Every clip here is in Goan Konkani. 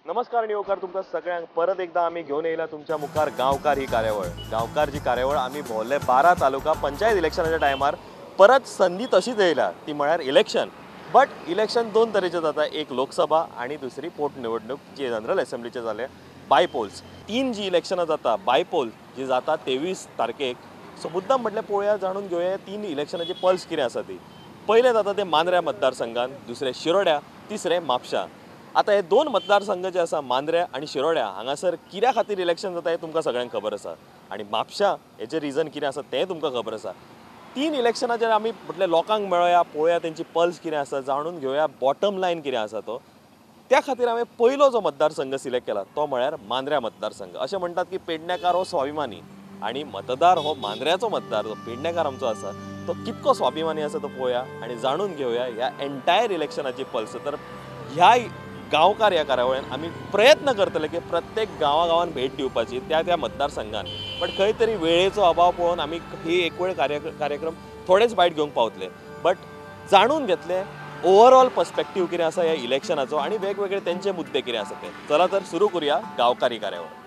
नमस्कार आनी येवकार तुमकां सगळ्यांक. परत एकदा आमी घेवन येयला तुमच्या मुखार गांवकार ही कार्यावळ. गांवकार जी कार्यावळ आमी भोंवले 12 तालुका पंचायत इलेक्शनाच्या टायमार परत संदी तशीच येयला, ती म्हळ्यार इलेक्शन. बट इलेक्शन दोन तरेचे जाता, एक लोकसभा आनी दुसरी पोटनिवडणूक जी जनरल एसेंब्लीचे जाले बायपोल्स. तीन जी इलेक्शनां जाता बायपोल जी जाता 23 तारखेक. सो मुद्दाम म्हटल्यार पळोवया, जाणून घेवया तीन इलेक्शनाची पल्स कितें आसा ती. पयलें जाता तें मांद्र्या मतदारसंघान, दुसरें शिरोड्या, तिसरें म्हापशा. आतां हे दोन मतदारसंघ जे आसा मांद्र्या आनी शिरोड्या हांगासर कित्या खातीर इलेक्शन जाता हें तुमकां सगळ्यांक खबर आसा, आनी म्हापशा हेचें रिजन कितें आसा तें तुमकां खबर आसा. तीन इलेक्शनाचेर आमी म्हटलें लोकांक मेळोया, पळोवया तेंची पल्स कितें आसा, जाणून घेवया बॉटम लायन कितें आसा तो. त्या खातीर हांवें पयलो जो मतदारसंघ सिलेक्ट केला तो म्हळ्यार मांद्र्या मतदारसंघ. अशें म्हणटात की पेडणेकार हो स्वाभिमानी आनी मतदार हो मांद्र्याचो मतदार, जो पेडणेकार आमचो आसा तो कितको स्वाभिमानी आसा तो पळोवया आनी जाणून घेवया ह्या एंटायर इलेक्शनाची पल्स. तर ह्या गांवकार ह्या कार्यावळीन आमी प्रयत्न करतले की प्रत्येक गांवागांवान भेट दिवपाची त्या त्या मतदारसंघान, बट खंय तरी वेळेचो अभाव पळोवन आमी ही एक वेळ कार्यक्रम थोडेच बायट घेवंक पावतले, बट जाणून घेतले ओवरऑल पर्स्पेक्टीव कितें आसा ह्या इलेक्शनाचो आनी वेगवेगळे तेंचे मुद्दे कितें आसा ते. चला तर सुरू करूया गांवकारी कार्यावळ.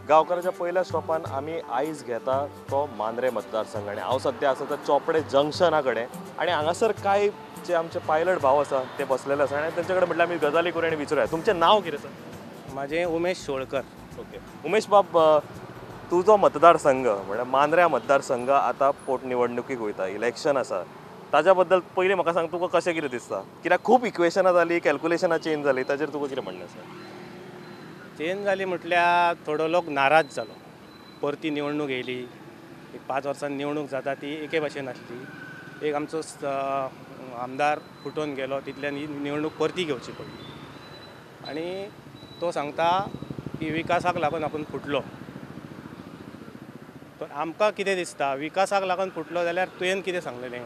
गांवकाराच्या पयल्या स्टॉपान आमी आयज घेता तो मांद्रे मतदारसंघ आनी हांव सद्या आसा तो चोपडे जंक्शना कडेन आनी हांगासर कांय जे आमचे पायलट भाव आसा ते बसलेले आसा आनी तेंचे कडेन म्हटल्यार आमी गजाली करूया आनी विचारूया. तुमचें नांव कितें सर? म्हाजें उमेश शोळकर. ओके उमेश बाब, तुजो मतदारसंघ म्हळ्यार मांद्र्या मतदारसंघ आतां पोटनिवडणुकीक वयता, इलेक्शन आसा, ताज्या बद्दल पयलीं म्हाका सांग तुका कशें कितें दिसता? कित्याक खूब इक्वेशनां जालीं, कॅल्कुलेशनां चेंज जालीं, ताजेर तुका कितें म्हणणें आसा? चेंज जाली म्हटल्यार थोडो लोक नाराज जालो. परती निवडणूक येयली, एक 5 वर्सांनी निवडणूक जाता ती एके भाशेन आसली. एक आमचो आमदार फुटोवन गेलो, तितल्यान ही निवडणूक परती घेवची पडली आनी तो सांगता की विकासाक लागून आपूण फुटलो. पण आमकां कितें दिसता, विकासाक लागून फुटलो जाल्यार तुवें कितें सांगलेलें?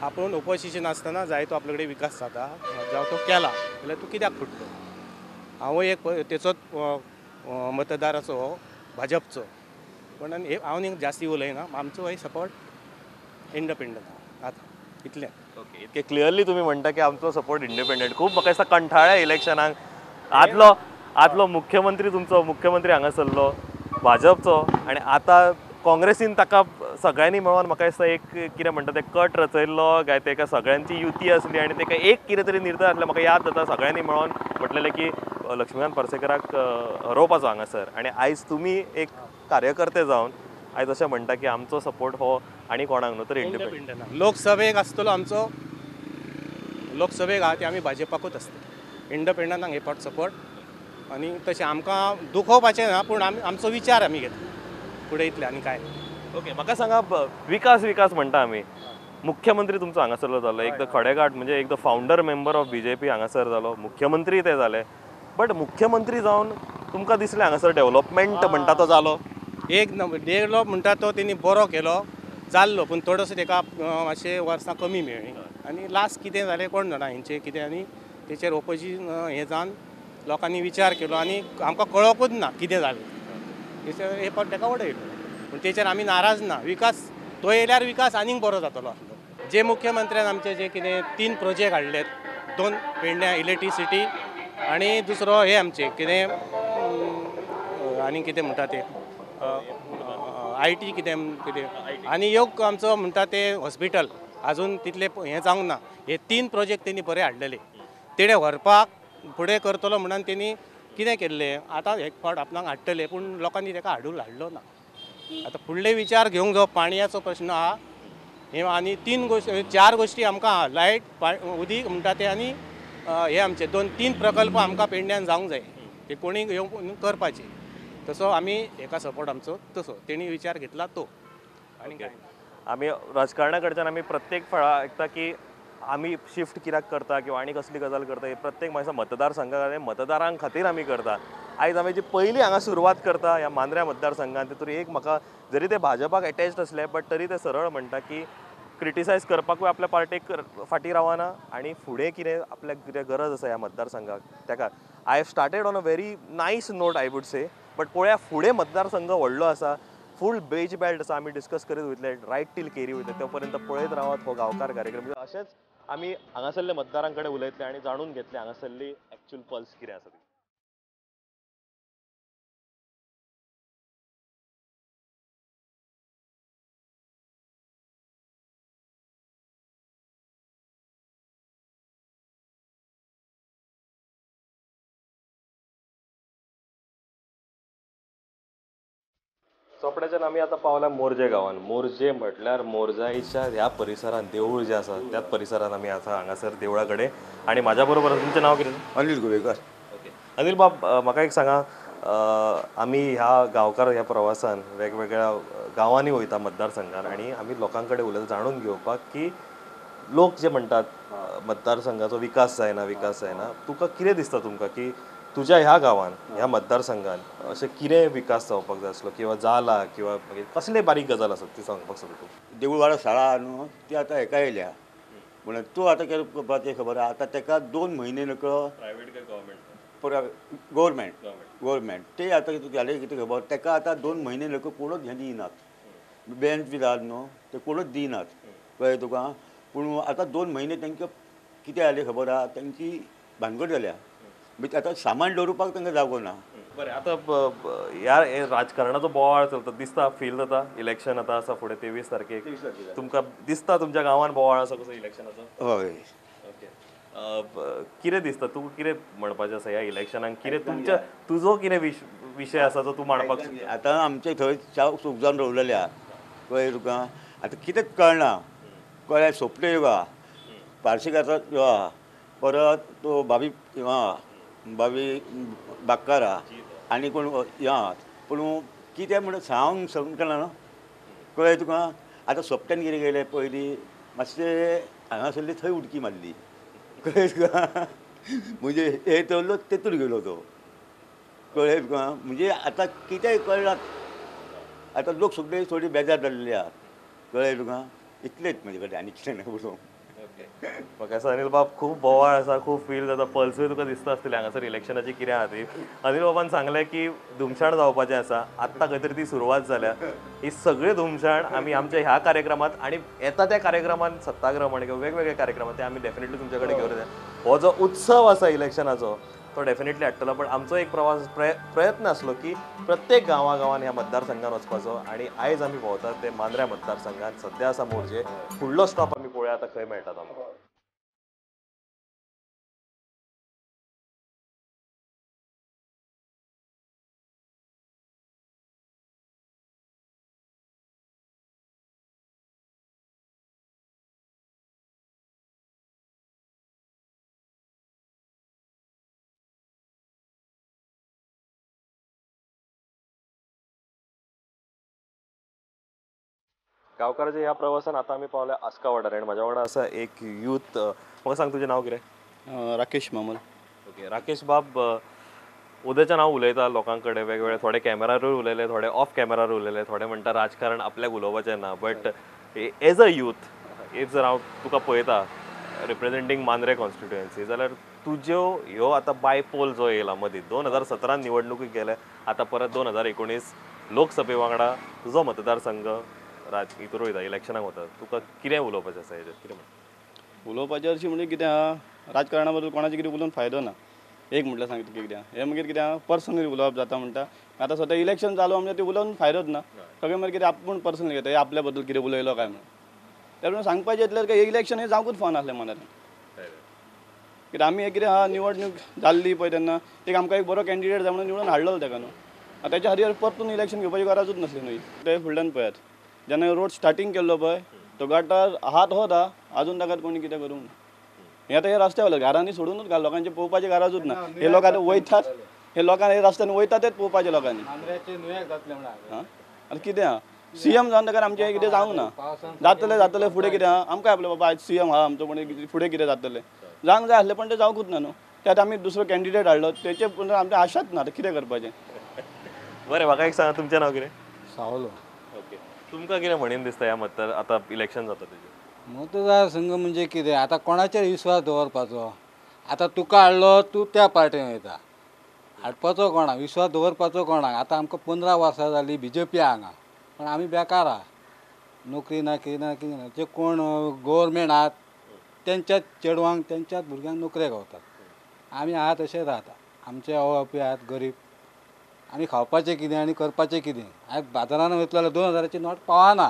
आपूण ओपोजिशन आसतना जाय तो आपले कडेन विकास जाता, जावं तो केला जाल्यार तूं कित्याक फुटलो? हांव एक तेचोच मतदाराचो, भाजपचो, पण हांव न्ही जास्ती उलयना. आमचो हे सपोर्ट इंडिपेंडंट आतां इतलें. ओके, इतके क्लियरली तुमी म्हणटा की आमचो सपोर्ट इंडिपेंडंट. खूब म्हाका दिसता कंठाळ्या इलेक्शनाक. आदलो मुख्यमंत्री तुमचो मुख्यमंत्री हांगासरलो भाजपचो आनी आतां काँग्रेसीन ताका सगळ्यांनी मेळोन म्हाका दिसता एक कितें म्हणटा तें कट रचयल्लो काय तेका सगळ्यांची युती आसली आनी तेका एक कितें तरी निर्णय आसले. म्हाका याद जाता सगळ्यांनी मेळोन म्हटलेलें की लक्ष्मीकांत पार्सेकराक हरोवपाचो हांगासर, आनी आयज तुमी एक कार्यकर्ते जावन आयज अशें म्हणटा की आमचो सपोर्ट हो आनी कोणाक न्हू तर इंडिपेंडंट. लोकसभेक आसतलो आमचो, लोकसभेक आहा ती आमी भाजपाकूच आसतली, इंडिपेंडंटाक हे फावट सपोर्ट. आनी तशें आमकां दुखोवपाचें ना, पूण आमी आमचो विचार आमी घेतलो फुडें, इतलें आनी काय. ओके, म्हाका सांगा, विकास विकास म्हणटा आमी, मुख्यमंत्री तुमचो हांगासरलो जालो, एकदां खडेगांठ म्हणजे एकदां फावंडर मेंबर ऑफ बीजेपी हांगासर जालो, मुख्यमंत्री ते जाले, बट मुख्यमंत्री जावन तुमकां दिसलें हांगासर डेव्हलपमेंट म्हणटा तो जालो? एक नंबर डेव्हलप म्हणटा तो तेणी बरो केलो जाल्लो, पूण थोडोसो तेका मातशें वर्सां कमी मेळ्ळीं आनी लास्ट कितें जालें कोण जाणा हेंचें कितें, आनी तेचेर ओपोजिशन हें जावन लोकांनी विचार केलो आनी आमकां कळोकूच ना कितें जालें, तेचेर हे फावट तेका उडयलो. पूण तेचेर आमी नाराज ना, विकास तो येयल्यार विकास आनीक बरो जातलो आसलो. जे मुख्यमंत्र्यान आमचे जे कितें 3 प्रोजेक्ट हाडले, 2 पेडण्या इलेक्ट्रिसिटी आनी दुसरो हे आमचे कितें आनी कितें म्हणटा ते IT कितें कितें, आनी एक आमचो म्हणटा ते हॉस्पिटल आजून तितलें हें जावंक ना. हे 3 प्रोजेक्ट तेणी बरे हाडलेले, तेणे व्हरपाक फुडें करतलो म्हणून तेणी कितें केल्लें, आतां एक फावट आपणाक हाडटले, पूण लोकांनी तेका हाडलो ना. आतां फुडले विचार घेवंक जावो, पाणयाचो प्रश्न आहा हे, आनी 3 गोश्टी 4 गोश्टी आमकां आहा, लायट, उदीक म्हणटा ते, आनी हे आमचे 2-3 प्रकल्प आमकां पेडण्यान जावंक जाय, ते कोणी येवन करपाचे. तसो आमी हेका सपोर्ट आमचो तसो तेणी विचार घेतला तो. आनी काय आमी राजकारणा कडच्यान आमी प्रत्येक फळा आयकता की आमी शिफ्ट कित्याक करता किंवा आनी कसली गजाल करता, हे प्रत्येक म्हाका मतदारसंघा मतदारां खातीर आमी करता. आयज आमी जी पयली हांगा सुरवात करता ह्या मांद्र्या मतदारसंघान, तितून एक म्हाका जरी ते भाजपाक एटॅच्ड आसले बट तरी ते सरळ म्हणटा की क्रिटिसायज करपाकूय आपल्या पार्टीक फाटीं रावना आनी फुडें कितें आपल्याक कितें गरज आसा ह्या मतदारसंघाक तेका. I have started on a very nice note I would say, but पळोवया फुडें मतदारसंघ व्हडलो आसा, फूल बेज बेल्ट आसा आमी डिस्कस करीत वयतले रायट टील केरी वयतले तो पर्यंत पळयत रावात हो गांवकार कार्यक्रम. अशेंच आमी हांगासरले मतदारां कडेन उलयतले आनी जाणून घेतले हांगासरली एक्चुअल पल्स कितें आसा ती. चोपड्याच्यान आमी आतां पावल्या मोरजे गांवान. मोरजे म्हटल्यार मोरजाईच्या ह्या परिसरान देवूळ जें आसा त्याच परिसरान आमी आसा हांगासर देवळा कडेन. आनी म्हाज्या बरोबर तुमचें नांव कितें? अनिल गोवेकर. ओके अनिल बाब, म्हाका एक सांगा, आमी ह्या गांवकार ह्या प्रवासान वेगवेगळ्या गांवांनी वयता मतदारसंघान आनी आमी लोकां कडेन उलयता जाणून घेवपाक की लोक जे म्हणटात मतदारसंघाचो विकास जायना विकास जायना, तुका कितें दिसता तुमकां की तुज्या ह्या गांवान ह्या मतदारसंघान अशें कितें विकास जावपाक जाय आसलो किंवा जाला किंवा मागीर कसले बारीक गजाल आसत ती सांगपाक शकता तूं? देवूळवाडा शाळा न्हू ती आतां हेका येयल्या म्हणून तूं आतां कितें करपाचें खबर आहा. आतां तेका 2 म्हयने नकळो प्रायवेट काय गव्हर्मेंट? गव्हर्मेंट गव्हर्मेंट ते आतां कितें जालें कितें खबर, तेका आतां 2 म्हयने नकळो कोणूच हें दिनात, बेंच बी जाल न्हू ते कोणूच दिनात, कळ्ळें तुका. पूण आतां 2 म्हयने तांकां कितें जालें खबर आहा, तांची भानगड जाल्या, आतां सामान दवरुपाक तांकां जागो ना. बरें, आतां ह्या राजकारणाचो बोवाळ चलता दिसता, फील जाता इलेक्शन आतां आसा फुडें 23 तारखेक, तुमकां दिसता तुमच्या गांवान बोवाळ आसा कसो इलेक्शनाचो? हय. ओके, कितें दिसता तुका, कितें म्हणपाचें आसा ह्या इलेक्शनाक, कितें तुमच्या तुजो कितें विशय आसा जो तूं मांडपाक सोदता? आतां आमचे थंय 4 जावन रावलेले आहा, कळ्ळें तुका. आतां कितेंच कळना, कळ्ळें सोंपले वा पार्सेकाराचो यो आहा, परत तो भाभी भाभी बाक्कार आहा आनी कोण या, पूण कितें म्हणून सांग समजना न्हू, कळ्ळें तुका. आतां सोपट्यान कितें केलें, पयलीं मातशें हांगासरली थंय उडकी मारली, कळ्ळें तुका, म्हणजे हे चल्लो तेतूर गेलो तो, कळ्ळें तुका. म्हणजे आतां कितेंय कळना, आतां लोक सगळे थोडी बेजार जाल्ले आहात, कळ्ळें तुका. इतलेंच म्हजे कडेन आनी कितें ना उलोवंक. म्हाका दिसता अनिल बाब खूब बोवाळ आसा, खूब फील जाता, पल्सूय तुका दिसता आसतली हांगासर इलेक्शनाची कितें आहा ती. अनिल बाबान सांगलें की धुमशाण जावपाचें आसा, आत्तां खंय तरी ती सुरवात जाल्या. ही सगळी धुमशाण आमी आमच्या ह्या कार्यक्रमांत आनी येता त्या कार्यक्रमांत सत्ताग्रह किंवा वेगवेगळे कार्यक्रमांत ते आमी डेफिनेटली तुमचे कडेन घेवन येता. हो जो उत्सव आसा इलेक्शनाचो तो डेफिनेटली हाडटलो, पण आमचो एक प्रवास प्रयत्न आसलो की प्रत्येक गांवा गांवान ह्या मतदारसंघान वचपाचो आनी आयज आमी भोंवतात ते मांद्र्या मतदारसंघान. सद्या आसा मोरजे, फुडलो स्टॉप आमी पळोवया आतां खंय मेळटा तो आमकां. गांवकाराच्या ह्या प्रवासान आतां आमी पावल्या आस्का वाठार आनी म्हाज्या वांगडा आसा एक यूथ. म्हाका सांग तुजें नांव कितें? राकेश मामल. ओके राकेश बाब, उद्याच्यान हांव उलयता लोकां कडेन वेगवेगळे, थोडे कॅमेरारूय उलयले, थोडे ऑफ कॅमेरार उलयले, थोडे म्हणटा राजकारण आपल्याक उलोवपाचें ना, but as a youth if जर हांव तुका पळयता रिप्रेझेंटींग मांद्रे कॉन्स्टिट्युएन्सी जाल्यार तुज्यो ह्यो आतां बाय पोल जो येयला मदीं 2017 निवडणुकीक गेले, आतां परत 2019 लोकसभे वांगडा तुजो मतदारसंघ हितूर वयता, इलेक्शनाक वता, तुका कितें उलोवपाचें आसा हेजेर? कितें म्हणटा उलोवपाचें अशें म्हणजे कितें आहा, राजकारणा बद्दल कोणाचें कितें उलोवन फायदो ना. एक म्हटल्यार सांगता कितें आहा हें, मागीर कितें आहा पर्सनली उलोवप जाता म्हणटा. आतां सद्या इलेक्शन चालू म्हणजे तें उलोवन फायदोच ना, सगळें मागीर कितें आपूण पर्सनली घेता, हे आपल्या बद्दल कितें उलयलो काय म्हणून. त्या प्रमाणे सांगपाचें येतलें काय इलेक्शन हें जावंकूच फावना आसलें मनान, कित्याक आमी हें कितें आहा निवडणूक जाल्ली पळय तेन्ना एक आमकां एक बरो कॅन्डिडेट जाय म्हणून निवडून हाडलेलो तेका न्हू, आतां तेच्या खातीर परतून इलेक्शन घेवपाची गरजूच नासली न्हू. ते फुडल्यान पळयात जेन्ना रोड स्टार्टींग केल्लो पळय तो गटार आहा तोच आहा, आजून ताका कोणी कितें करूंक ना. हें आतां हे रस्त्या वयले घरांनी सोडूनच घाल, लोकांचें पळोवपाची गरजूच ना. हे लोक आतां वयतात, हे लोकांनी हे रस्त्यान वयता तेच पळोवपाचें लोकांनी. आतां कितें आहा सीएम जावन ताका आमचें कितें जावंक ना, जातलें जातलें फुडें कितें आहा आमकां आपलें बाबा आयज सीएम आहा आमचो, पण फुडें कितें जातलें जावंक जाय आसलें पण तें जावंकूच ना न्हू. ते आतां आमी दुसरो कॅन्डिडेट हाडलो तेचे आमचें आशाच ना, आतां कितें करपाचें. बरें, म्हाका एक सांगा तुमचें नांव कितें? सावलो. ओके, तुमकां कितें म्हणीन दिसता ह्या मतदार आतां इलेक्शन जाता तेजेर? मतदारसंघ म्हणजे कितें आतां कोणाचेर विस्वास दवरपाचो? आतां तुका हाडलो तूं त्या पार्टीन वयता, हाडपाचो कोणाक विस्वास दवरपाचो कोणाक? आतां आमकां 15 वर्सां जालीं बीजेपी हांगा, पण आमी बेकार आहा, नोकरी ना कितें ना कितें ना. जे कोण गव्हर्मेंट आहात तेंच्याच चेडवांक तेंच्याच भुरग्यांक नोकऱ्यो गावतात, आमी आहा तशें राहता. आमचे आवय बापूय आहात गरीब, आमी खावपाचें कितें आनी करपाचें कितें. आयज बाजारान वयतलो जाल्यार 2000ची नोट पावना.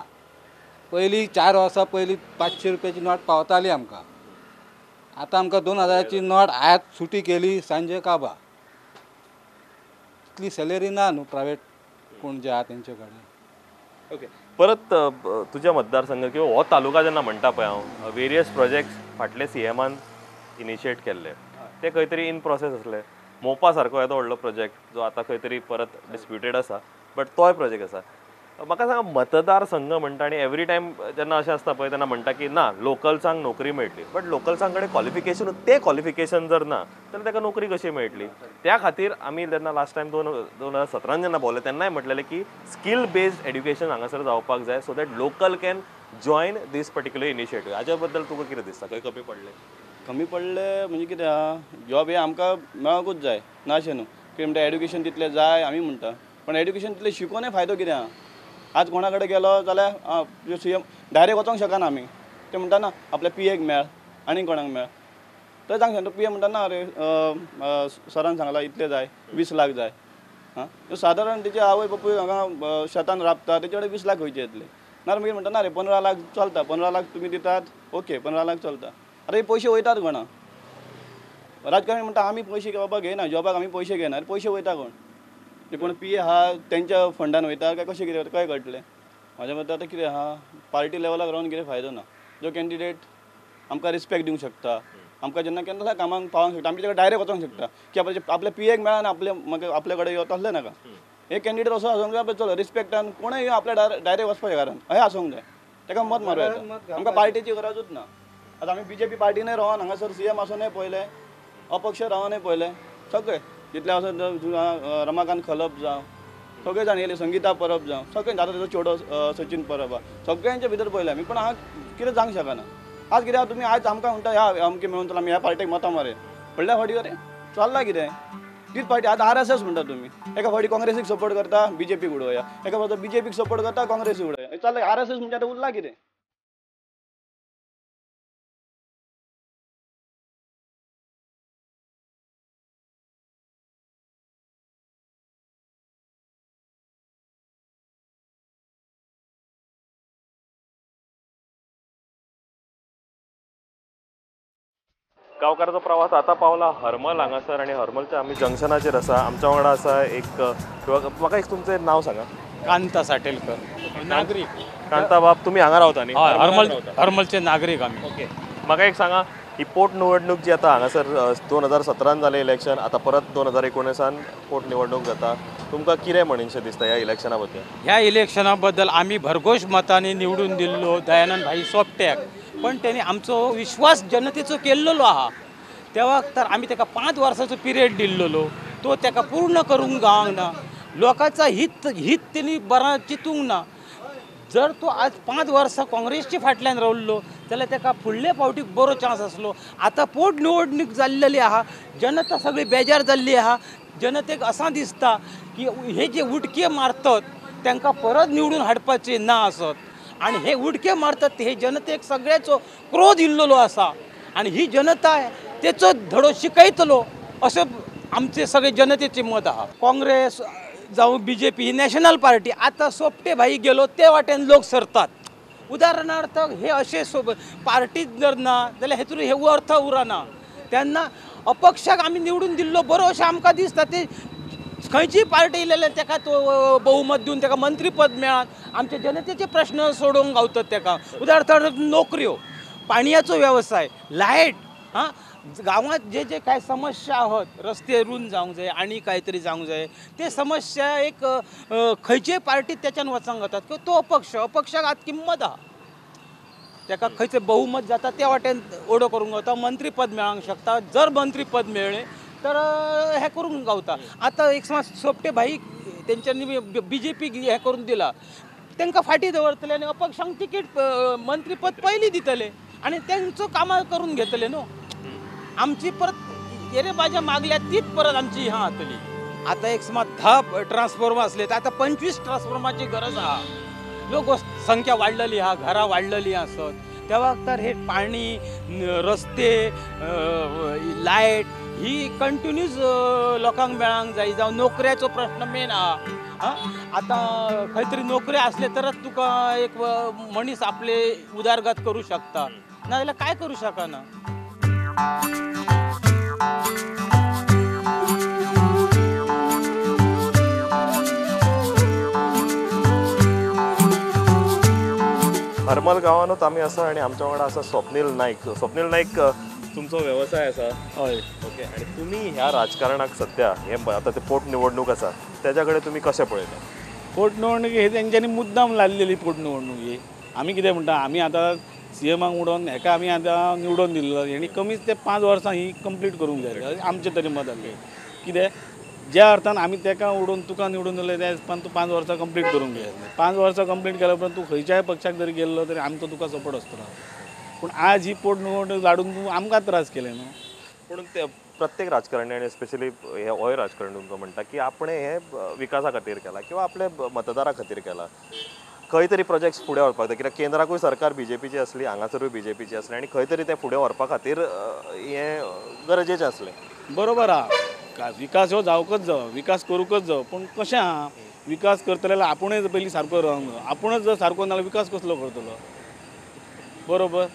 पयलीं 4 वर्सां पयलीं 500 रुपयाची नोट पावताली आमकां, आतां आमकां 2000ची नोट आयज सुटी केली सांजे काबा. तितली सॅलरी ना न्हू प्रायवेट कोण जे आहा तेंचे कडेन. ओके, परत तुज्या मतदारसंघ किंवा हो तालुका जेन्ना म्हणटा पळय हांव, वेरियस प्रोजेक्ट्स फाटले सीएमान इनिशिएट केल्ले ते खंय तरी इन प्रोसेस आसले. मोपा सारको येदो व्हडलो प्रोजेक्ट जो आतां खंय तरी परत डिस्प्युटेड आसा, बट तोय प्रोजेक्ट आसा. म्हाका सांगा, मतदारसंघ म्हणटा आनी एवरी टायम जेन्ना अशें आसता पळय तेन्ना म्हणटा की ना लोकल्सांक नोकरी मेळटली, बट लोकल्सां कडेन क्वॉलिफिकेशन, तें क्वॉलिफिकेशन जर ना जाल्यार ताका नोकरी कशी मेळटली. त्या खातीर आमी जेन्ना लास्ट टायम 2017 जेन्ना भोंवले तेन्नाय म्हटलेलें की स्कील बेस्ड एड्युकेशन हांगासर जावपाक जाय, so that local can join this particular initiative. हाज्या बद्दल तुका कितें दिसता, खंय कमी पडलें? कमी पडले म्हणजे कितें आहा, जॉब हे आमकां मेळोंकूच जाय ना अशें न्हू. कितें म्हणटा एड्युकेशन तितलें जाय आमी म्हणटा, पण एड्युकेशन तितलें शिकोनय फायदो कितें आहा. आज कोणा कडेन गेलो जाल्यार सी एम डायरेक्ट वचोंक शकना आमी, ते म्हणटा ना आपल्या पी एक मेळ आनी कोणाक मेळ, थंय सांग शकता. पी ए म्हणटा ना अरे सरान सांगला इतले जाय, 20 लाख जाय. आं, सादारण तेजे आवय बापूय हांगा शेतान राबता, तेजे कडेन 20 लाख खंयचे येतले. ना मागीर म्हणटा ना रे 15 लाख चलता, 15 लाख तुमी दितात, ओके 15 लाख चलता. आतां हे पयशे वयतात कोणा. राजकारणी म्हणटा आमी पयशे बाबा घेयना, जॉबाक आमी पयशे घेयना, पयशे वयता कोण, ते कोण पी ए आहा तेंच्या फंडान वयता काय कशें कितें काय कळटलें. म्हाज्या मतान आतां कितें आहा, पार्टी लेवलाक रावन कितें फायदो ना. जो कॅन्डिडेट आमकां रिस्पेक्ट दिवंक शकता, आमकां जेन्ना केन्ना कामाक पावोंक शकता, आमी ताका डायरेक्ट वचोंक शकता की आपल्या पी एक मेळना, आपल्या मागीर आपल्या कडेन यो तसलें नाका. एक कॅन्डिडेट असो आसूंक जाय चलो रिस्पेक्टान कोणूय आपल्या डायरेक्ट वचपाचें, कारण अशें आसूंक जाय, ताका मत मारूं येता. आमकां पार्टीची गरजूच ना. आतां आमी बीजेपी पार्टीनय रावन हांगासर सी एम आसूनय पळयलें, अपक्ष रावनय पळयलें, सगळे जितले आसा रमाकांत खलप जावं, सगळे जाण येयले, संगीता परब जावं, सगळे आतां तेजो चेडो सचिन परब आहा, सगळ्यांच्या भितर पळयलें आमी, पूण हांगा कितें जावंक शकना. आज कितें तुमी आयज आमकां म्हणटा ह्या अमकें मेळून चल आमी ह्या पार्टीक मतां मारया, व्हडल्या फावटी अरे चल्लां कितें तीच पार्टी. आतां आर एस एस म्हणटा तुमी, एका फावटी काँग्रेसीक सपोर्ट करता बीजेपीक उडोवया, एका फावटी बीजेपीक सपोर्ट करता काँग्रेसीक उडोवया, चल्लां आर एस एस म्हणजे आतां उरलां कितें. गांवकाराचो प्रवास आतां पावला हरमल हांगासर आनी हरमलच्या आमी जंक्शनाचेर आसा. आमच्या वांगडा आसा एक, म्हाका एक तुमचें नांव सांगा. कांता साटेलकर, नागरीक. कांता बाब, तुमी हांगा रावता न्ही? हरमल, हरमलचे नागरीक आमी. ओके, म्हाका एक सांगा, ही पोटनिवडणूक जी आतां हांगासर 2017 जालें इलेक्शन, आतां परत 2019 पोटनिवडणूक जाता, तुमकां कितें म्हणीनशें दिसता ह्या इलेक्शना बद्दल? ह्या इलेक्शना बद्दल आमी भरघोस मतांनी निवडून दिल्लो दयानंद भाई सोपट्याक, पण त्यांनी आमचो विश्वास जनतेचो केल्लो आहा. तेव्हा तर आमी ताका 5 वर्साचो पिरियड दिल्लो, तो ताका पूर्ण करूंक गावंक ना, लोकांचा हित हित तेणी बरां चिंतूंक ना. जर तो आज 5 वर्सां काँग्रेसच्या फाटल्यान रावल्लो जाल्यार ताका फुडले फावटीक बरो चान्स आसलो. आतां पोटनिवडणूक जाल्लेली आहा, जनता सगळी बेजार जाल्ली आहा. जनतेक असां दिसता की हे जे उडके मारतात तांकां परत निवडून हाडपाचे ना आसत, आनी हे उडके मारतात हे जनतेक सगळ्याचो क्रोध इल्लोलो आसा आनी ही जनता तेचो धडो शिकयतलो अशें आमचे सगळे जनतेचें मत आहा. काँग्रेस जावं बीजेपी ही नॅशनल पार्टी, आतां सोपटे भाई गेलो ते वाटेन लोक सरतात. उदाहरणार्थ हे अशे पार्टीत जर ना जाल्यार हेतून हे अर्थ उरना. तेन्ना अपक्षाक आमी निवडून दिल्लो बरो अशें आमकां दिसता. ते खंयचीय पार्टी येयलेले ताका तो बहुमत दिवन ताका मंत्रीपद मेळत, आमचे जनतेचे प्रश्न सोडोवंक गावतात ताका. उदाहरणार्थ नोकऱ्यो, पाणयाचो वेवसाय, लायट, हां, गांवांत जे जे काय समस्या आहात, रस्ते रुंद जावंक जाय आनी काय तरी जावंक जाय, ते समस्या एक खंयचेय पार्टीत तेच्यान वचोंक वतात किंवा तो अपक्ष, अपक्षाक आतां किंमत आहा, ताका खंयचें बहुमत जाता त्या वाटेन ओडो करूंक गावता, मंत्रीपद मेळोंक शकता. जर मंत्रीपद मेळ्ळें तर हें करूंक गावता. आतां एक समज सोपटे भाई तेंच्यांनी बीजेपी हें करून दिलां, तांकां फाटीं दवरतले आनी अपक्षांक तिकीट मंत्रीपद पयलीं दितले आनी तेंचो कामां करून घेतले न्हू. आमची परत येरे बाजा मागल्या तीच परत आमची हां जातली. आतां एक समज 10 ट्रान्सफॉर्मर आसले तर आतां 25 ट्रान्सफॉर्मराची गरज आहा. लोक संख्या वाडलेली आहा, घरां वाडलेली आसत त्या वक्तार हे पाणी, रस्ते, लायट ही कंटिन्यूज लोकांक मेळांक जाय. जावं नोकऱ्याचो प्रश्न मेन आहा. आतां खंय तरी नोकरी आसले तरच तुका एक मनीस आपले उदरगत करूं शकता, नाजाल्यार कांय करूं शकना. हरमल गांवानूच आमी आसा आनी आमच्या वांगडा आसा स्वप्नील नायक. स्वप्नील नायक, तुमचो वेवसाय आसा. हय. ओके, आनी तुमी ह्या राजकारणाक सद्या हे आतां ते पोटनिवडणूक आसा तेज्या कडेन तुमी कशें पळयता? पोटनिवडणूक ही तेंच्यांनी मुद्दाम लायलेली पोटनिवडणूक ही. आमी कितें म्हणटा, आमी आतां सीएमाक उडोवन हेका आमी आतां निवडून दिल्लो, हेणी कमीच ते 5 वर्सां ही कंप्लीट करूंक जाय आमचें तरी मत आसलें. कितें ज्या अर्थान आमी तेका उडोवन तुका निवडून दिलें त्या हिसपान तूं 5 वर्सां कंप्लीट करूंक जाय. 5 वर्सां कंप्लीट केल्या उपरांत तूं खंयच्याय पक्षाक जरी गेल्लो तरी आमचो तुका सपोर्ट आसतलो. पूण आज ही पोटनिवडणूक लाडून तूं आमकां त्रास केले न्हू. पूण ते प्रत्येक राजकारणी आनी स्पेशली हे होय राजकारणी तुमकां म्हणटा की आपणें हें विकासा खातीर केलां किंवा आपल्या मतदारा खातीर केलां. खंय तरी प्रोजेक्ट्स फुडें व्हरपाक जाय, कित्याक केंद्राकूय सरकार बीजेपीची आसली, हांगासरूय बीजेपीची आसली आनी खंय तरी तें फुडें व्हरपा खातीर हें गरजेचें आसलें. बरोबर आहा, विकास हो जावकच जावो, विकास करूंकच जावो. पूण कशें आहा, विकास करतले जाल्यार आपुणूच पयलीं सारको रावंक जायो. आपुणूच जर सारको ना जाल्यार विकास कसलो करतलो? बरोबर.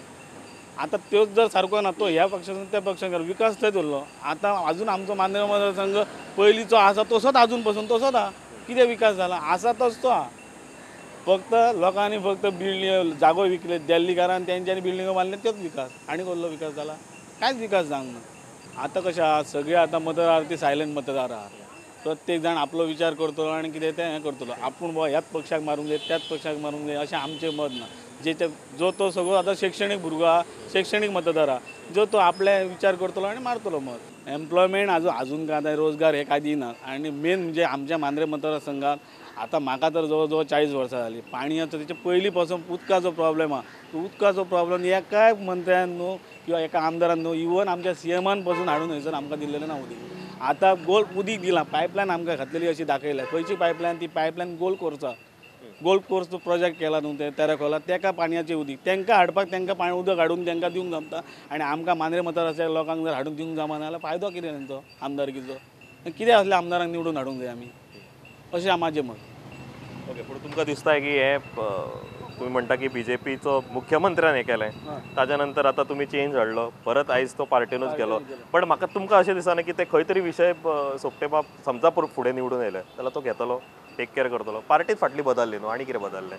आतां त्योच जर सारको ना तो ह्या पक्षान त्या पक्षान विकास थंयच उरलो. आतां आजून आमचो मांद्रें मतदारसंघ पयलींचो आसा तसोच आजून पसून तसोच आहा. कितें विकास जाला? आसा तसो तो आहा. फक्त लोकांनी फक्त बिल्डिंग जागो विकले दिल्लीकारान, तेंच्यांनी बिल्डिंगो बांदले, त्योच विकास. आनी कसलो विकास जाला? कांयच विकास जावंक ना. आतां कशें आहा, सगळे आतां मतदार ती सायलंट मतदार आहा. प्रत्येक जाण आपलो विचार करतलो आनी कितें तें हें करतलो. आपूण बाबा ह्याच पक्षाक मारूंक जाय, त्याच पक्षाक मारूंक जाय अशें आमचें मत ना. जे जो तो सगळो आतां शिक्षणीक भुरगो आहा, शिक्षणीक मतदार आहा, जो तो आपले विचार करतलो आनी मारतलो मत. एम्प्लॉयमेंट आजून काय आतां रोजगार हे काय दिना. आनी मेन म्हणजे आमच्या मांद्रें मतदारसंघात आतां म्हाका तर जवळ जवळ 40 वर्सां जालीं पाणयाचो, तेचे पयलीं पासून उदकाचो प्रॉब्लेम आहा. तो उदकाचो प्रॉब्लेम एकाय मंत्र्यान न्हू किंवा एका आमदारान न्हू, इवन आमच्या सीएमान पासून हाडून थंयसर आमकां दिल्लेलें ना उदीक. आतां गोल उदीक दिलां, पायपलायन आमकां घातलेली अशी दाखयल्या. खंयची पायपलायन? ती पायपलायन गोल कोर्सा, गोल्फ कोर्स तो प्रोजेक्ट केला न्हू ते तेराखोला, तेका पाणयाचें उदीक तेंकां हाडपाक, तेंकां पाणी उदक हाडून तेंकां दिवंक जमता. आनी आमकां मांद्रें मतदाराच्या लोकांक जर हाडून दिवंक जमना जाल्यार फायदो कितें तेंचो आमदारकीचो? कितें आसलें आमदारांक निवडून हाडूंक जाय आमी, अशें म्हाजें मत. ओके, पूण तुमकां दिसता की हे तुमी म्हणटा की बीजेपीचो मुख्यमंत्र्यान हें केलें, ताज्या नंतर आतां तुमी चेंज हाडलो, परत आयज तो पार्टीनूच गेलो. पण म्हाका तुमकां अशें दिसना की ते खंय तरी विशय सोपटे बाब समजा फुडें निवडून येयले जाल्यार तो घेतलो, टेक केअर करतलो. पार्टीच फाटली बदलली न्हू, आनी कितें बदललें?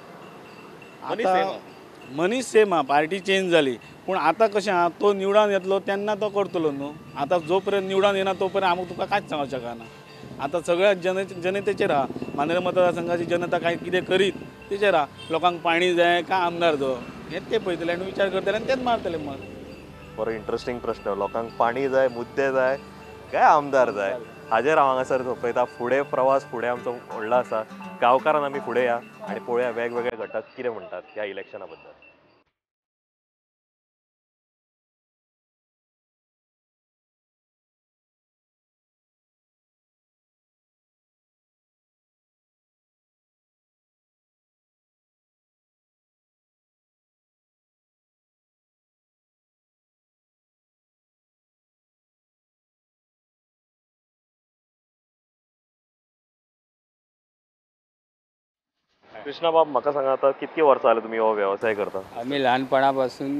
मनीस सेम आहा, पार्टी चेंज जाली. पूण आतां कशें आहा, तो निवडून येतलो तेन्ना तो करतलो न्हू. आतां जो पर्यंत निवडून येना तो पर्यंत आमकां तुका कांयच सांगूंक शकना. आतां सगळ्या जनतेचेर आहा, मांद्रें मतदारसंघाची जनता काय कितें करीत तेचेर आहा. लोकांक पाणी जाय काय आमदार जावो हें ते पळयतले आनी विचार करतले आनी तेच मारतले मत. बरो इंट्रस्टींग प्रश्न. लोकांक पाणी जाय, मुद्दे जाय काय आमदार जाय? हाजेर हांव हांगासर सोंपयता. फुडें प्रवास फुडें आमचो व्हडलो आसा. गांवकारान आमी फुडें या आनी पळोवया वेगवेगळे घटक कितें म्हणटात ह्या इलेक्शना बद्दल. कृष्णा बाब, म्हाका सांगा आतां कितकी वर्सां जालीं तुमी हो वेवसाय करता? आमी ल्हानपणा पासून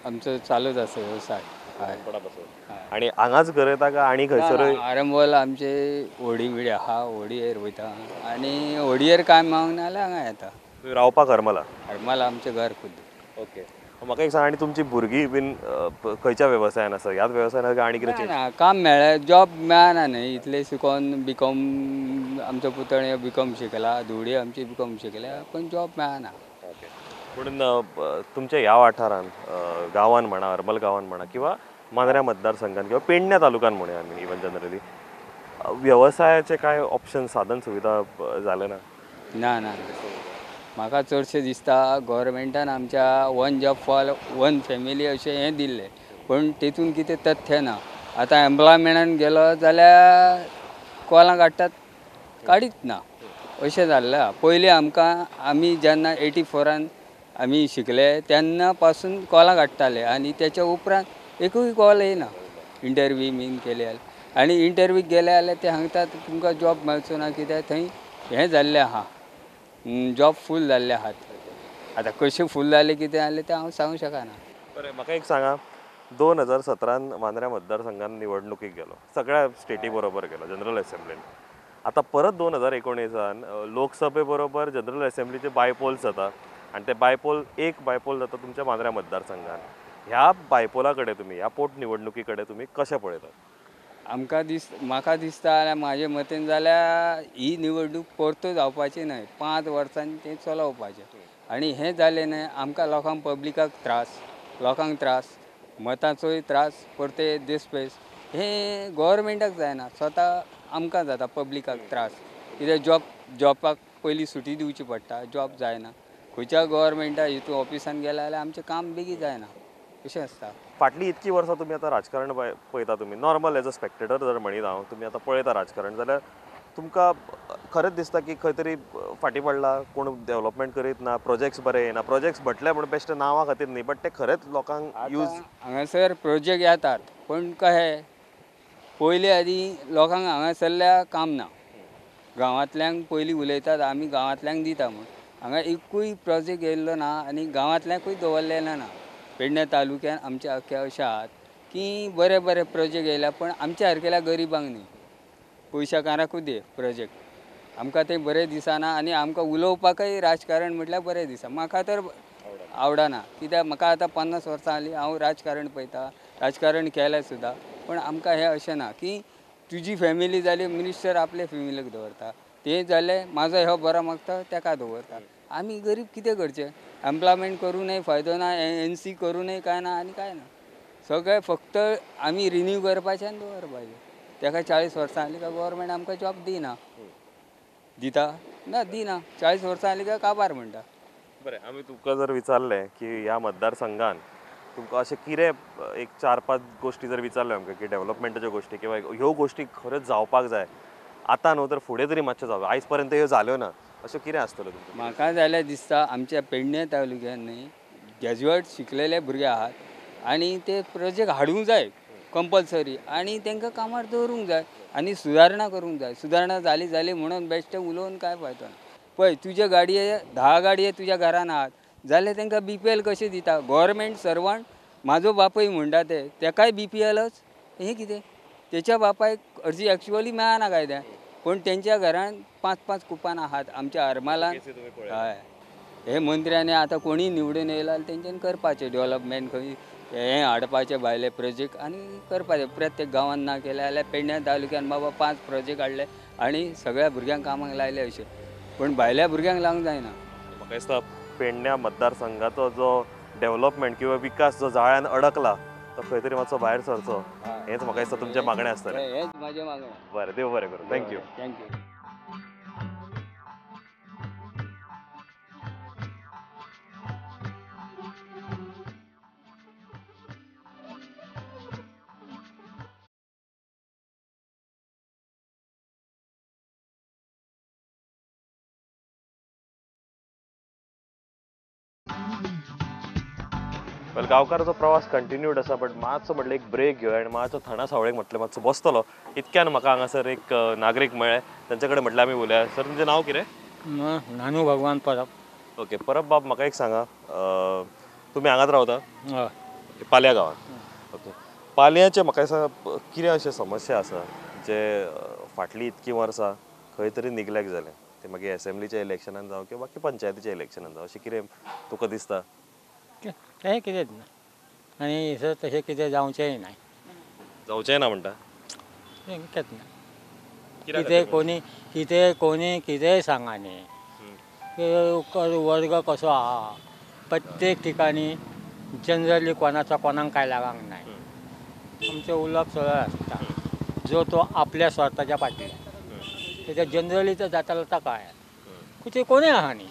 आमचो चालूच आसा वेवसाय. ल्हानपणा पासून. आनी हांगाच गरयता काय आनी खंयसरूय? आरंबोल आमचे होडी बिडी आहा, होडयेर वयता आनी होडयेर कांय मेळोंक ना जाल्यार हांगा येता. तुमी रावपाक हरमला? हरमला आमचें घर खुद्द. ओके, म्हाका एक सांग, आनी तुमची भुरगीं बीन खंयच्या वेवसायान आसा? ह्याच वेवसायान आसा काय आनी कितें चेंज? ना, काम मेळ्ळें, जॉब मेळना न्हय. इतलें शिकोन बीकॉम, आमचो पुतणयो बीकॉम शिकला, धुवडी आमची बीकॉम शिकल्या, पूण जॉब मेळना. ओके, पूण तुमच्या ह्या वाठारान, गांवान म्हणा, हरमल गांवान म्हणा किंवा मांद्र्या मतदारसंघान किंवा पेडण्या तालुक्यान म्हणूया आमी इवन जनरली, वेवसायाचे कांय ऑप्शन, साधन सुविधा जाले ना? ना ना, म्हाका चडशें दिसता गोवोरमेंटान आमच्या one job for one family अशें हें दिल्लें, पूण तेतून कितें तथ्य ना. आतां एम्प्लॉयमेंटान गेलो जाल्यार कोलां काडटात, काडीत ना. अशें जाल्लें आहा. पयलीं आमकां आमी जेन्ना 84 आमी शिकले तेन्ना पासून कॉलां काडटाले आनी तेच्या उपरांत एकूय कॉल येयना इंटरव्यू बीन केले जाल्यार. आनी इंटरव्यूक गेले जाल्यार ते सांगतात तुमकां जॉब मेळचो ना कित्याक थंय हें जाल्लें आहा, जॉब फूल जाल्ले आहात. आतां कशें फूल जालें कितें जालें तें हांव सांगूंक शकना. बरें, म्हाका एक सांगा, 2017 मांद्र्या मतदारसंघान निवडणुकीक गेलो, सगळ्या स्टेटी बरोबर गेलो जनरल एसेंब्लीन. आतां परत 2019 लोकसभे बरोबर जनरल एसेंब्लीचे बायपोल्स जाता आनी ते बायपोल एक बायपोल जाता तुमच्या मांद्र्या मतदारसंघान. ह्या बायपोला कडेन तुमी, ह्या पोटनिवडणुकी कडेन तुमी कशें पळयतात? आमकां म्हाका दिसता जाल्यार म्हाजे मतेन जाल्यार ही निवडणूक परतो जावपाची न्हय, 5 वर्सांनी तें चलोवपाचें. आनी हें जालें न्हय आमकां लोकांक पब्लिकाक त्रास, लोकांक त्रास, मतांचोय त्रास, परते देसपेस हें गोवोरमेंटाक जायना, स्वता आमकां जाता पब्लिकाक त्रास. कित्याक जॉबाक पयलीं सुटी दिवची पडटा, जॉब जायना खंयच्या गोवोरमेंटा हितून ऑफिसान गेले जाल्यार आमचें काम बेगीन जायना अशें आसता. फाटलीं इतकीं वर्सां तुमी आतां राजकारण पळयता, तुमी नॉर्मल एज अ स्पेक्टेटर जर म्हणीत हांव, तुमी आतां पळयता राजकारण जाल्यार तुमकां खरेंच दिसता की खंय तरी फाटीं पडला, कोण डेव्हलपमेंट करीत ना, प्रोजेक्ट्स बरे येना, प्रोजेक्ट्स म्हटले म्हूण बेश्टे नांवा खातीर न्ही, बट ते खरेंच लोकांक यूज. हांगासर प्रोजेक्ट येतात पूण कशें पयलीं आदीं लोकांक हांगासरल्या काम ना, गांवांतल्यांक पयलीं उलयतात आमी गांवांतल्यांक दिता म्हूण, हांगा एकूय प्रोजेक्ट येयल्लो ना आनी गांवांतल्यांकूय दवरलेलो ना. पेडणे तालुक्यान आमचे अख्खे अशें आहात की बरे बरे प्रोजेक्ट येयल्या पण आमच्या सारकेल्या गरिबांक न्ही, पयशाकाराकूच दी प्रोजेक्ट. आमकां तें बरें दिसना आनी आमकां उलोवपाकय राजकारण म्हटल्यार बरें दिसना. म्हाका तर आवडना कित्याक म्हाका आतां 50 वर्सां जालीं हांव राजकारण पळयता, राजकारण केलें सुद्दां, पण आमकां हें अशें ना की तुजी फॅमिली जाली मिनिस्टर आपले फॅमिलीक दवरता, तें जालें म्हाजो हो बरो मागता तेका दवरता. आमी गरीब कितें करचें? एम्प्लॉयमेंट करूनय फायदो ना, एन सी करूनय कांय ना आनी कांय ना, सगळें फक्त आमी रिन्यू करपाचें आनी दवरपाचें. तेका 40 वर्सां जालीं काय गोवोरमेंट आमकां जॉब दिना, दिता ना दिना, 40 वर्सां जालीं काय काबार म्हणटा. बरें, आमी तुमकां जर विचारलें की ह्या मतदारसंघान तुमकां अशें कितें एक 4-5 गोश्टी जर विचारल्यो आमकां की डेव्हलपमेंटाच्यो गोश्टी किंवा ह्यो गोश्टी खऱ्योच जावपाक जाय आतां न्हू तर फुडें तरी मातशें जावं, आयज पर्यंत ह्यो जाल्यो ना, अशें कितें आसतलें तुमचें? म्हाका जाल्यार दिसता आमच्या पेडणे तालुक्यान न्ही ग्रॅज्युएट शिकलेले भुरगे आहात आनी ते प्रोजेक्ट हाडूंक जाय कंपल्सरी आनी तांकां कामार दवरूंक जाय आनी सुदारणा करूंक जाय. सुदारणा जाली जाली म्हणून बेश्टें उलोवन कांय फायदो ना. पळय तुजे गाडये 10 गाडये तुज्या घरान आहात जाल्यार तांकां BPL कशें दिता? गोवोरमेंट सर्वंट म्हाजो बापूय म्हणटा ते तेकाय BPLच हें कितें? तेच्या बापायक अर्जी एक्चुअली मेळना कायद्यान, पूण तेंच्या घरान 5-5 कुपान आहात आमच्या हरमालान. हय, हे मंत्र्यांनी आतां कोणीय निवडून येयला तेंच्यानी करपाचें डेव्हलपमेंट, खंय हें हाडपाचें भायले प्रोजेक्ट आनी करपाचें. प्रत्येक गांवान ना केलें जाल्यार पेडण्या तालुक्यान बाबा 5 प्रोजेक्ट हाडले आनी सगळ्या भुरग्यांक कामाक लायले अशें, पूण भायल्या भुरग्यांक लावंक जायना. म्हाका दिसता पेडण्या मतदारसंघाचो जो डेव्हलपमेंट किंवा विकास जो जाळ्यान अडकला तो खंय तरी मातसो भायर सरचो, हेंच म्हाका दिसता तुमचें मागणें आसतलें. हेंच म्हाजें मागणें. बरें, देव बरें करूं. Thank you. Thank you. Well, गांवकाराचो प्रवास कंटिन्यूड आसा, बट मातसो म्हटलें एक ब्रेक घेवया आनी मातसो थंडा सावळेक म्हटलें मातसो बसतलो. इतक्यान म्हाका हांगासर एक नागरीक मेळ्ळे, तांचे कडेन म्हटलें आमी उलया. सर, तुमचें नांव कितें? नानू भगवान परब. ओके, परब बाब, म्हाका एक सांगा, तुमी हांगाच रावता? हय, पालया गांवांत. ओके, पालयाचे म्हाका दिसता कितें अशें समस्या आसा जे फाटलीं इतकीं वर्सां खंय तरी निग्लेक्ट जालें, ते मागीर एसेंब्लीच्या इलेक्शनान जावं किंवा बाकी पंचायतीच्या इलेक्शनान जावं, अशें कितें तुका दिसता? तशें कितेंच ना आनी तशें कितें जावचेंय ना. जावचेंय ना म्हणटा? कितेंच ना, कितें कोणी कितें कोणी कितेंय सांगा न्ही, वर्ग कसो आहा प्रत्येक ठिकाणी जनरली कोणाचो कोणाक कांय लागूंक नाय. आमचें उलोवप सरळ आसता, जो तो आपल्या स्वार्थाच्या फाटल्यान, तेच्या जनरली तर जातालो ताका काय कितें कोणूय आहा न्ही,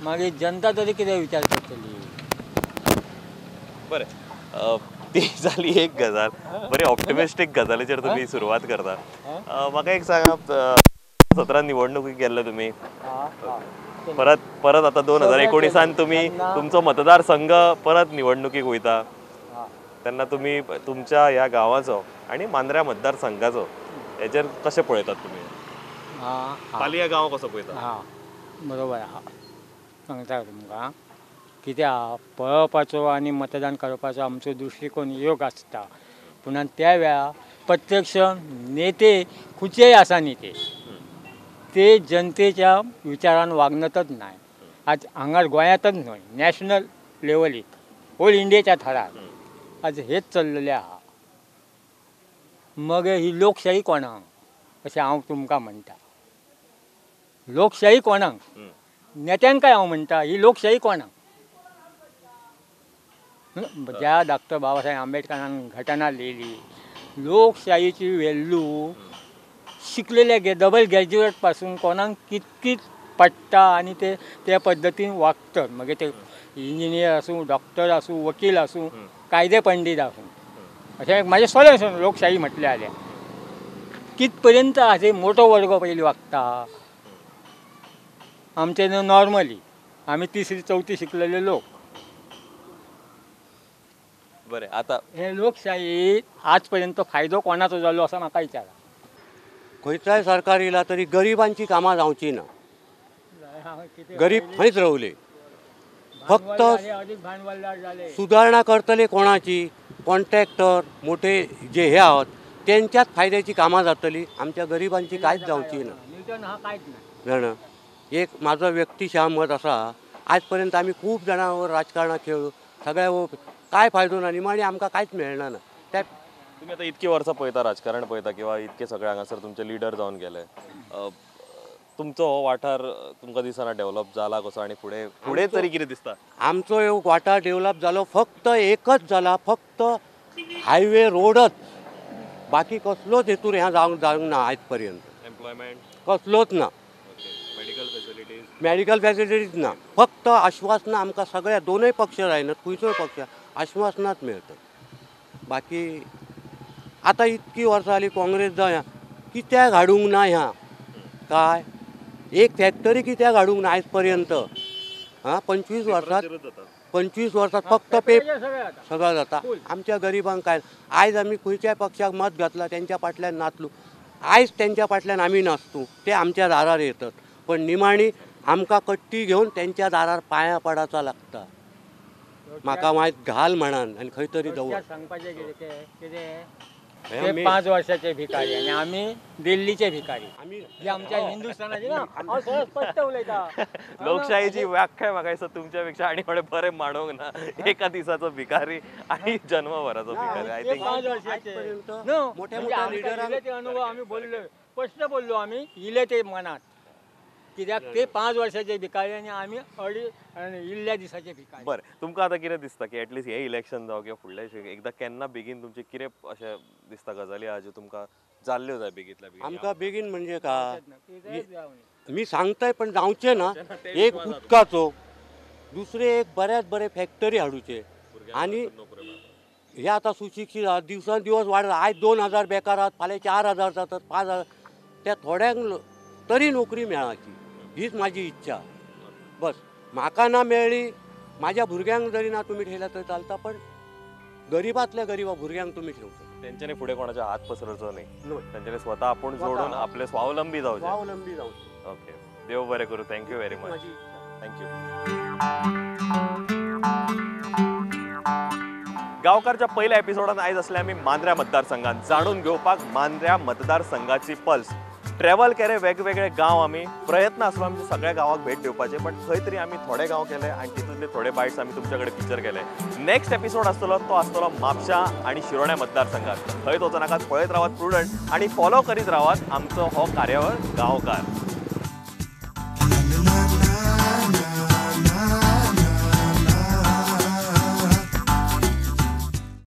मागीर जनता तरी कितें विचार करतली? बरें, ती जाली एक गजाल. बरी ऑप्टिमिस्टीक गजालीचेर तुमी सुरवात करता. म्हाका एक सांगा, 2017 निवडणुकीक गेल्ले तुमी, परत परत आतां 2019 तुमी तुमचो मतदारसंघ परत निवडणुकीक वयता, तेन्ना तुमी तुमच्या ह्या गांवाचो आनी मांद्र्या मतदारसंघाचो हेचेर कशें पळयतात तुमी? पालया गांव कसो पळयता? हां बरोबर आहा, सांगता तुमकां कित्याक पळोवपाचो आनी मतदान करपाचो आमचो दृश्टिकोन योग आसता, पूण त्या वेळार प्रत्यक्ष नेते खंयचेय आसा न्ही ते ते जनतेच्या विचारान वागनतच नाय. आज हांगा गोंयांतच न्हय, नॅशनल लेवलीक ऑल इंडियेच्या थरार आज हेच चल्लेलें आहा. मगीर ही लोकशाही कोणाक अशें हांव तुमकां म्हणटा, लोकशाही कोणाक नेत्यांकाय हांव म्हणटा ही लोकशाही कोणाक? ज्या डॉक्टर बाबासाहेब आंबेडकरान घटना लिहिली, लोकशाहीची व्हॅल्यू शिकलेले डबल ग्रॅज्युएट पासून कोणाक कितकीच पडटा आनी ते त्या पद्दतीन वागतात. मागीर ते इंजिनियर आसूं, डॉक्टर आसूं, वकील आसूं, कायदे पंडीत आसूं, अशें म्हाजें सोल्युशन लोकशाही म्हटलें जाल्यार कितपर्यंत आसा मोठो वर्ग पयलीं वागता. आमचे नॉर्मली आमी तिसरी चवथी शिकलेले लोक. बरें, आतां हे लोकशाही आज पर्यंत फायदो कोणाचो जालो असो म्हाका विचारा. खंयचाय सरकार येयला तरी गरिबांची कामां जावची ना, गरीब थंयच रावले. फक्त सुदारणा करतले कोणाची, कॉन्ट्रॅक्टर मोठे जे हे आहात तेंच्याच फायद्याची कामां जातली, आमच्या गरिबांची कांयच जावची ना. जाणा, एक म्हाजो व्यक्तिशा मत आसा, आज पर्यंत आमी खूब जाणां राजकारणाक खेळ्ळो, सगळ्या काय फायदो ना, निमाणी आमकां कांयच मेळना ना. त्या तुमी आतां इतकी वर्सां पळयता राजकारण पळयता किंवा इतके सगळे हांगासर तुमचे लिडर जावन गेले, तुमचो हो वाठार तुमकां दिसना डेव्हलप जाला कसो आनी फुडें फुडें तरी कितें दिसता? आमचो एक वाठार डेव्हलप जालो फक्त एकच जाला, फक्त हायवे रोडच, बाकी कसलोच हेतूर ह्या जावंक ना आयज पर्यंत. एम्प्लॉयमेंट कसलोच ना, मेडिकल फॅसिलिटीज ना, फक्त आश्वासनां आमकां सगळ्या दोनूय पक्ष जायनात, खंयचोय पक्ष आश्वासनांच मेळटा. बाकी आतां इतकी वर्सां जाली काँग्रेस जावं कित्याक हाडूंक ना ह्या, काय एक फॅक्टरी कित्याक हाडूंक ना आयज पर्यंत? आं, 25 वर्सां 25 वर्सां फक्त पे सगळं जाता. आमच्या गरिबांक काय, आयज आमी खंयच्याय पक्षाक मत घातलां तेंच्या फाटल्यान नाचलो, आयज तेंच्या फाटल्यान आमी नाचतू, ते आमच्या दारार येतात, पण निमाणी आमकां कट्टी घेवन तेंच्या दारार पांयां पडाचा लागता, म्हाका मागीर घाल म्हणान आनी खंय तरी दवर. सांगपाचें कितें ते 5 वर्साचे भिकारी आनी आमी दिल्लीचे भिकारी, जे आमच्या हिंदुस्थानाचे ना. हांव सरळ स्पश्ट उलयता. लोकशाहीची व्याख्या म्हाका दिसता तुमच्या पेक्षा आनी कोणें बरें मांडूंक ना. एका दिसाचो भिकारी आनी जन्मभराचो भिकारी. I think 5 वर्साचे मोठ्या मोठ्या लिडरांचे अनुभव आमी बोललो, स्पश्ट बोललो आमी, इले ते मनात कित्याक ते 5 वर्साचे भिकारी आनी आमी इल्ल्या दिसाचे भिकारी. बरें, तुमकां आतां कितें दिसता की एटलिस्ट हे इलेक्शन जावं किंवा फुडलें एकदां केन्ना बेगीन तुमचें कितें अशें दिसता गजाली आहा ज्यो तुमकां जाल्ल्यो जाय बेगींतल्या बेगीन? आमकां बेगीन म्हणजे का मी सांगताय पण जावचें ना. एक उदकाचो, दुसरें एक बऱ्याच बरे फॅक्टरी हाडुचे, आनी हे आतां सुशिक्षीत आहात, दिवसान दिवस वाडत, आयज 2000 बेकार आहात, फाल्यां 4000 जातात, 5000, त्या थोड्यांक तरी नोकरी मेळाची हीच म्हाजी इच्छा. बस, म्हाका ना मेळ्ळी, म्हाज्या भुरग्यांक जरी ना तुमी ठेयला तरी चलता, पण गरिबांतल्या गरीबा भुरग्यांक तुमी ठेवता. तेंच्यांनी फुडें कोणाचो हात पसरचो न्ही, तेंच्यांनी स्वता आपूण जोडून आपले स्वावलंबी जावचें. स्वावलंबी जावचें. ओके, देव बरें करूं. Thank you very much. Thank you. गांवकारच्या पयल्या एपिसोडान आयज आसले आमी मांद्र्या मतदारसंघात, जाणून घेवपाक मांद्र्या मतदारसंघाची पल्स. ट्रॅव्हल केले वेगवेगळे गांव, आमी प्रयत्न आसलो आमचे सगळ्या गांवाक भेट दिवपाचे, पण थंय तरी आमी थोडे गांव केले आनी तितूंतले थोडे बायट्स आमी तुमच्या कडेन फिचर केले. नेक्स्ट एपिसोड आसतलो तो आसतलो म्हापशा आनी शिरोण्या मतदारसंघात. थंय वचो नाकात, पळयत रावात प्रुडंट आनी फॉलो करीत रावात आमचो हो कार्यावळ गांवकार.